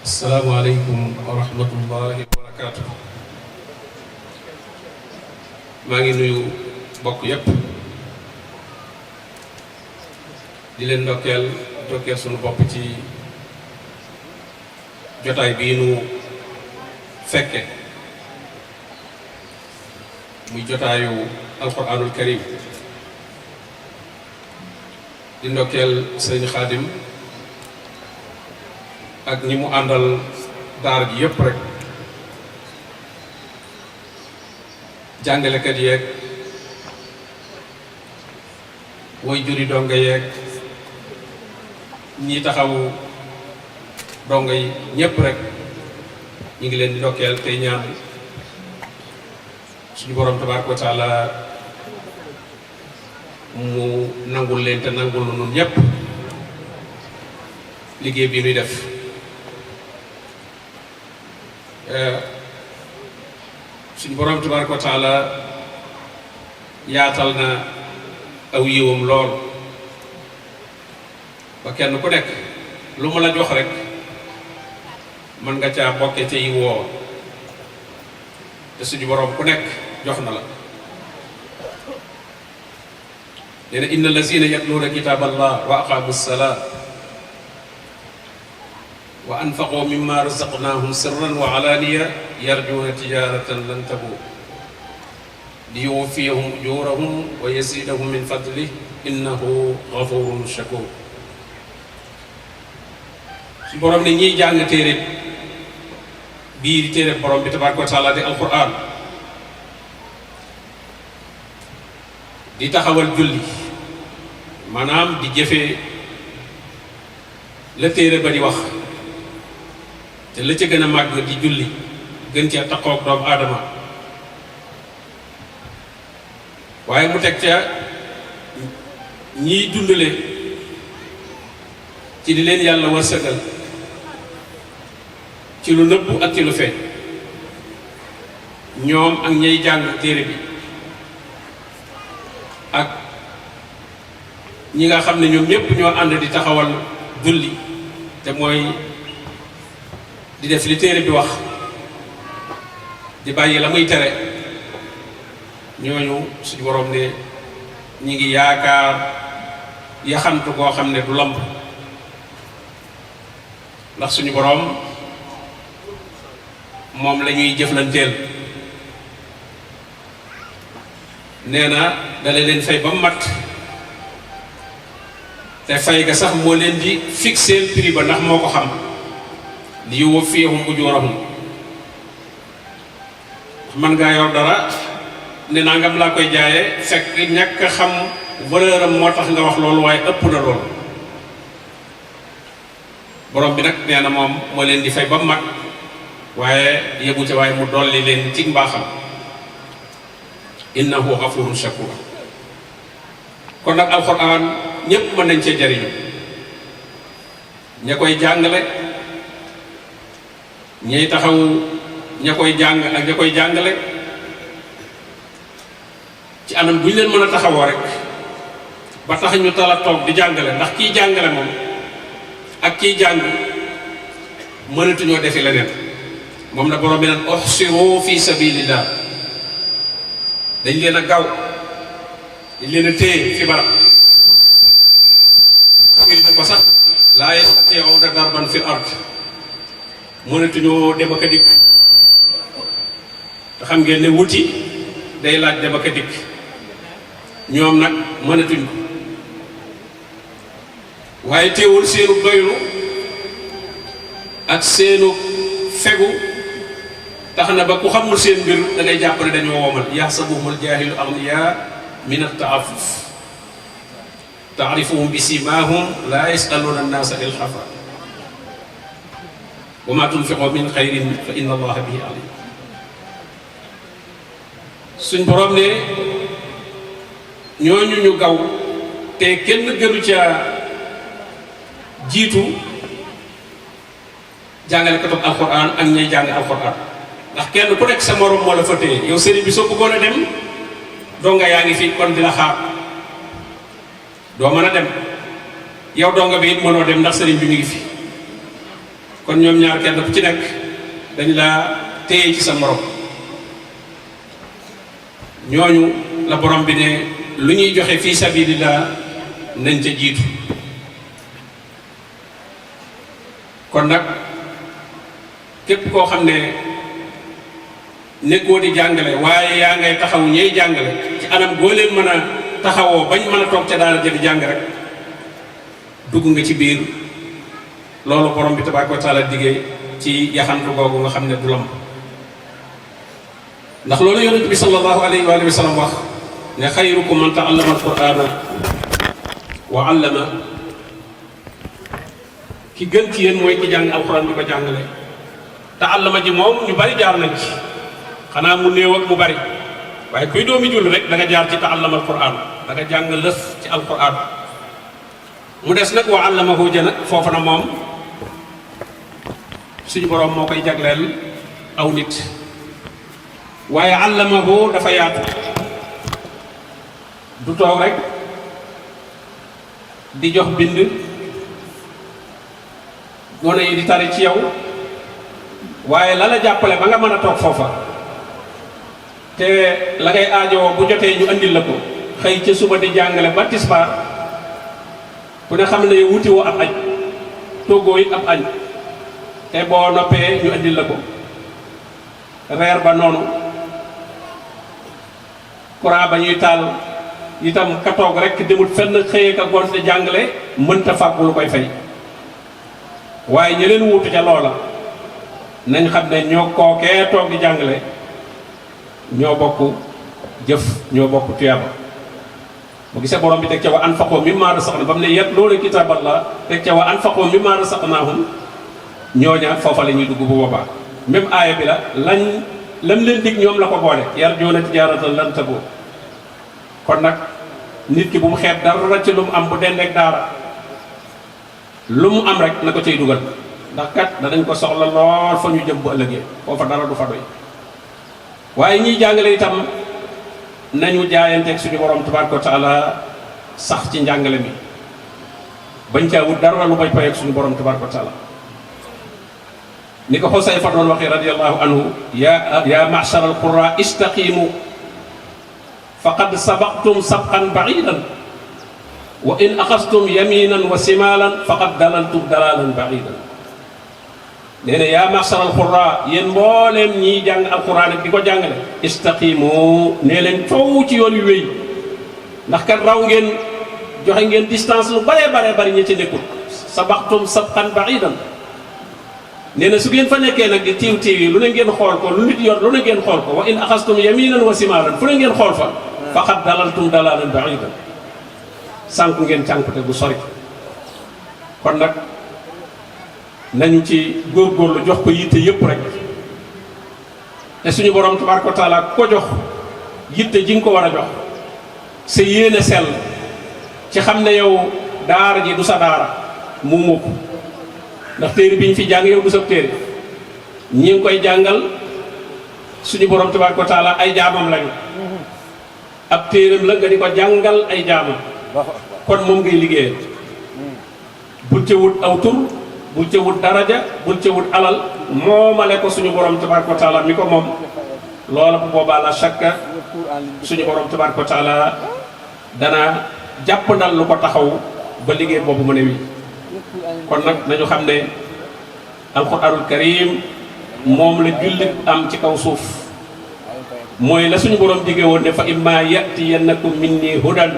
asalaamaaleykum wa rahmatullahi wa barakaatu. maa ngi nuyu bokk yépp di leen ndokkeel sunu bopp ci jotaay bii nu fekke muy jotaayu alquranul karim di ndokkeel sëriñ Xaadim ak ñi mu àndal daara ji yépp rek jàngalekat yeeg way juri donga yeeg ñi taxawu donga yi ñépp rek ñu ngi leen di ndokkeel tey ñaan suñu borom tabaaraka wa taala mu nangul leen te nangul nun ñépp liggéey bi nuy def suñu borom tabaaraka wa taala yaatal na aw yiwam lool ba kenn ku nekk lu mu la jox rek mën nga caa bokke ca yi woo te suñu borom ku nekk jox na la nee na inna allazina yatluuna kitaaballah wa aqaamu salaa wa anfaqu mimma razaqnahum sirran wa alaaniya yarjuuna tijaratan lan tabuur liyuwaffiyahum ujurahum wa yazidahum min fadlih innahu gafurun shakur su borom ne ñiy jàng téere bii di téere borom bi tabaaraka wa taala di alquran di taxawal julli maanaam di jëfee la téere ba di wax te la ca gën a màgg di julli gën cee taqoog doomu aadama waaye mu teg ca ñiy dundale ci di leen yàlla wërsëgal ci lu nëbbu ak ci lu feeñ ñoom ak ñay jàng téere bi ak ñi nga xam ne ñoom ñépp ñoo ànd di taxawal julli te mooy di def li téere bi wax di bàyyi la muy tere ñooñu suñu borom ne ñi ngi yaakaar yaxantu koo xam ne du lamb ndax suñu borom moom la ñuy jëflanteel nee na dala leen fay ba mat te fay ga sax moo leen di fixer prix ba ndax moo ko xam li yuwaffiyahum ujurahum man ngaa yor dara ne nangam laa koy jaayee fekk ñàkk a xam valeur am moo tax nga wax loolu waaye ëpp na loolu borom bi nag nee na moom moo leen di fay ba mag waaye yëgu ca waaye mu dolli leen ci mbaaxam innahu ghafurun shakur kon nag alxuraan ñépp mën nañ cee jariñu ña koy jàngale ñay taxaw ña koy jàng ak ña koy jàngale ci anam bu ñu leen mën a taxawoo rek ba tax ñu tala toog di jàngale ndax kiy jàngale moom ak kiy jàng mënatuñoo defi leneen moom la borom bi naan uhsiru fi sabilillah dañ leen a gaaw dañ leen a téye fi barab ko sax laa yastati'uuna darban fil ard mënatuñoo dem ak a dikk te xam ngeen ne wuti day laaj dem ak a dikk ñoom nag mënatuñ ko waaye teewul seenu doylu ak seenu fegu tax na ba ku xamul seen mbir da ngay jàpp ne dañoo womal yaxsabuhumul jaahilu aghniyaa min at-ta'affuf ta'rifuhum bi siimaahum laa yas'aluuna an-naasa ilhaafa wa maa tunfiqu min xayrin fa inna allaha bihi alim suñ borom ne ñooñu ñu gaw te kenn gënu ca jiitu jàngale ko toog alxuraan ak ñay jàng alxuraan ndax kenn ku nekk sa morom moo la fa téye yow sëriñ bi soo bëggoon a dem donga yaa ngi fi kon di la xaar doo mën a dem yow donga bi it mënoo dem ndax sëriñ bi mi ngi fi kon ñoom ñaar kenn ku ci nekk dañ laa téye ci sa morom ñooñu la borom bi ne lu ñuy joxe fii sabilillah nañ ca jiitu. kon nag képp koo xam ne nekkoo di jàngale waaye yaa ngay taxawu ñey jàngale ci anam goo leen mën a taxawoo bañ mën a toog ca daara ja di jàng rek dugg nga ci biir loolu borom bi tabaaraka wa taala diggee ci yaxantu googu nga xam ne du lamb ndax loolu yonent bi sallallahu alayhi wa sallam wax ne xayrukum man ta'allama al-qur'ana wa 'allama ki gën ci yéen mooy ki jàng alxuraan di ko jàngale te allama ji moom ñu bari jaar nañ ci xanaa mu néew ak mu bari waaye kuy doomi julli rek da nga jaar ci ta'allama alxuraan da nga jàng lëf ci alxuraan mu des nag wa allamahu ja nag foofu na moom suñu boroom moo koy jagleel aw nit waaye allamahu dafa yaatu du toog rek di jox bind gone yi di tari ci yow waaye la la jàppale ba nga mën a toog foofa te la ngay aajowoo bu jotee ñu andil la ko xëy ca suba di jàngale ba tisbaar ku ne xam ne wuti woo ab añ toggoo it ab añ te boo noppee ñu andil la ko reer ba noonu courant ba ñuy taal itam ka toog rek demut fenn xëyee ka gonte jàngale mënta fàggu lu koy fay waaye ñi leen wuutu ca loola nañ xam ne ñoo kookee toog di jàngale ñoo bokk jëf ñoo bokk tuyaaba bu gisee borom bi teg ca wa anfaqu mimma razaqnahum ba mu ne yatluuna kitaaballah teg ca wa anfaqu mimma razaqnahum ñooña foofa la ñuy dugg bu boobaa même aaya bi la lam leen dig ñoom la ko boole yarjuuna tijaaratan lan tabuur kon nag nit ki bu mu xeeb dara ci lu mu am bu dendeek daara lu mu am rek na ko cay dugal ndax kat danañ ko soxla lool fa ñu jëm bu ëllëgee foofa dara du fa doy waaye ñiy jàngale itam nañu jaayanteeg suñu borom tabaaraka wa taala sax ci njàngale mi bañ caa wut dara lu bay payeeg suñu borom tabaaraka wa taala ni ko Xusayfa doon waxee radiyallahu anhu ya ma'shar al-qurra istaqimu faqad sabaqtum sabqan ba'idan wa in axastum yaminan wa simalan faqad dalaltum dalalan ba'idan nee na yaa ma'shar al-qurra yéen mbooleem ñiy jàng alquran ak di ko jàngale istaqimu nee leen coow ci yoon wi wéy ndax kat raw ngeen joxe ngeen distance lu bare bari ñi ci nekkul sabaqtum sabqan ba'idan nee na su ngeen fa nekkee nag di tiiw yi lu ne ngeen xool ko lu nit yor lu ne ngeen xool ko wa in axastum yaminan wa simalan fu ne ngeen xool fa faqad dalaltum dalalan ba'idan sànku ngeen cànkute bu sori kon nag nañu ci góorgóorlu jox ko yitte yëpp rek te suñu borom tabaaraka wa taala ko jox yitte ji nga ko war a jox sa yéene sell ci xam ne yow daara ji du sa daara mu mukk ndax téere bi ñu fi jàng yow du sa téere ñi ngi koy jàngal suñu borom tabaaraka wa taala ay jaamam lañu ab téeram la nga di ko jàngal ay jaamam kon moom ngay liggéeyal bul ca wut aw tur bul ca wut daraja bul ca wut alal moomale ko suñu borom tabaaraka wa taala mi ko moom loola bu boobaa la shakka suñu borom tabaaraka wa taala dana jàpp ndal lu ko taxaw ba liggéey boobu mu ne wi kon nag nañu xam ne alquranul karim moom la jullit am ci kaw suuf mooy la suñu borom digee woon ne fa imma yatiyannakum minni hudan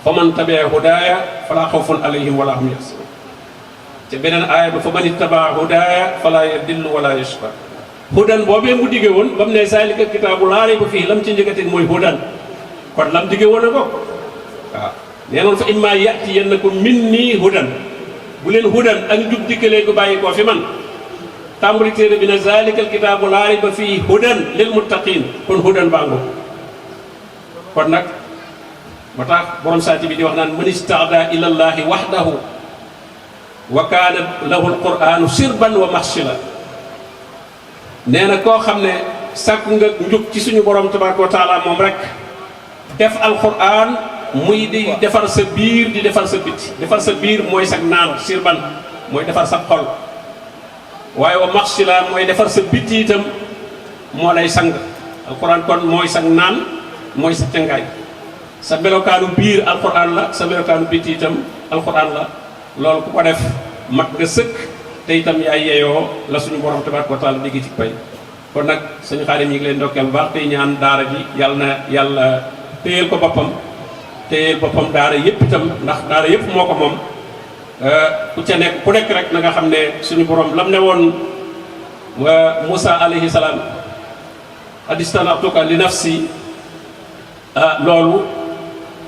fa man tabia hudaaya fala xawfun alayhim wala hum yaxzanun te beneen aaya ba fa man ittabaa hudaaya fala yadillu wala yashqa hudan boobee mu digee woon ba mu ne zaalika kitaabu laa rayba fiihi lam ci njëkkatin mooy hudan kon lam digee woon a ko waaw nee noon fa imma yatiyannakum minni hudan bu leen hudan ak njub dikkalee gu bàyyi koo fi man tàmbali téere bi ne zaalika kitaabu laa rayba fiihi hudan lil muttaqin kon hudan baa ngo kon nag moo tax borom saati bi di wax naan man istaada ila llahi wahdahu wa kaana lahu alquranu sirban wa mahsila nee na koo xam ne sàkku nga njub ci suñu borom tabaraka wa taala moom rek def alquran muy di defar sa biir di defar sa biti defar sa biir mooy sag naan sirban mooy defar sa xol waaye wa maxsila mooy defar sa bitti itam moo lay sang alquran kon mooy sang naan mooy sa cangaay sa melokaanu biir alquran la sa melokaanu bitti itam alquran la loolu ku ko def mat nga sëkk te itam yaay yeyoo la suñu borom tabaraka wa taala digg ci pay kon nag suñu Xaadim ñi ngi leen ndokkeel bu baax tey ñaan daara ji yàlla na yàlla téyeel ko boppam téyeel boppam daara yëpp itam ndax daara yëpp moo ko moom ku ca nekk ku nekk rek na nga xam ne suñu borom lam ne woon wa Musa alayhi salaam adistanatuka li nafsi loolu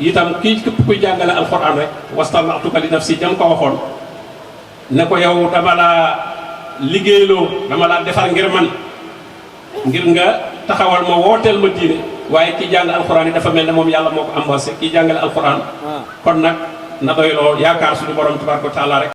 itam kii képp kuy jàngale alquran rek wastanatuka li nafsi jam ko waxoon ne ko yow dama laa liggéeyloo dama laa defar ngir man ngir nga taxawal ma wooteel ma diine waaye kii jàng alquran yi dafa mel ne moom yàlla moo ko embauché kii jàngale alquran kon nag na doyloo yaakaar suñu borom tabaraka wa taala rek